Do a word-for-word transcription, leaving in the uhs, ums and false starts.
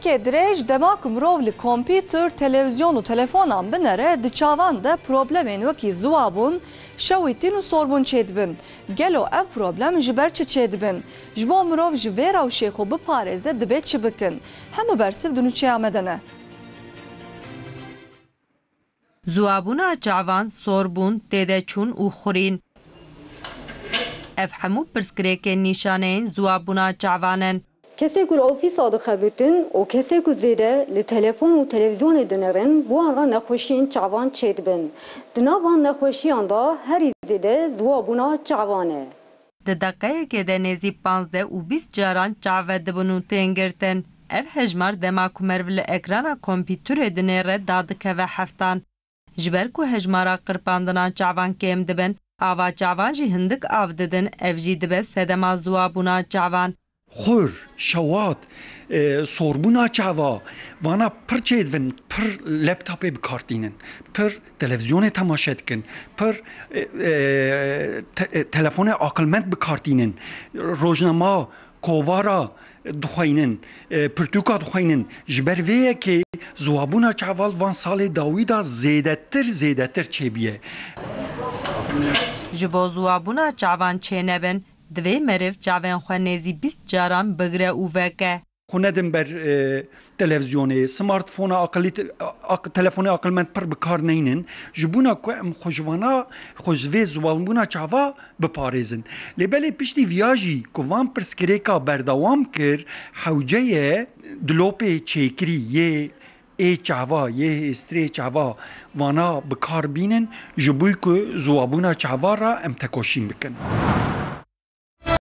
Kê dirêj dema ku mirov li kompîtur, televîzyon û telefonan binere, di çavan de problemên wekî ziwabûn, şewitîn û sorbûn çêdibin. Gelo ev problem ji ber çi çêdibin? Ji bo mirov ji vê rewşê xwe biparêze, divê çi bikin? Hemû bersiv di nûçeya me de ne. Ziwabûna çavan, sorbûn, têdeçûn û xurîn. Ev hemû pirsgirêkên nîşaneyên ziwabûna çavan in. Kesê ku li ofîsa dixebitin û kesê ku zêde li telefon û televîzyonê dinêrin, bi wan re nexweşiyên çavan çêdibin. Di nav van nexweşiyan de herî zêde ziwabûna çavan e. Di deqeyekê de nêzî panzdeh û bîst caran çav vedibin û tên girtin. Ev hejmar dema ku meriv li ekrana kompîturê dinêre dadikeve heftan. Ji ber ku hejmara qirpandina çavan kêm dibin, ava çavan jî hindik av didin, ev jî dibe sedema ziwabûna çavan. Xur, şewat, e, sorbûna çava, vana pir çêdibin, pir laptopê bi kar tînin, pir televîzyonê temaşe dikin, pir, e, e, te-, e, telefonê aqilmend bi kar tînin, rojnama, kovara dixweynin, e, pirtûka dixweynin. Ji ber vê yekê ziwabûna çava li van salê dawî de zêdetir, zêdetir çêbûye. Ji bo ziwabûna çavan çênebin, divê meriv çavên xwe nêzî bîst caran bigire û veke. Xwe nedin ber, e, televîzyonê, smartfona aqilî, aq-, telefonê aqilmend pir bi kar neynin. Ji bona ku em xwe ji vana, xwe ji vê ziwanbûna çava biparêzin. Lê belê piştî viya jî ku van pirsgirêka berdewam kir, hewce ye dilopê çêkirî yê ê çava, yê hêstirê çava vana bi kar bînin, ji bo ku ziwabûna çava re em tekoşîn bikin.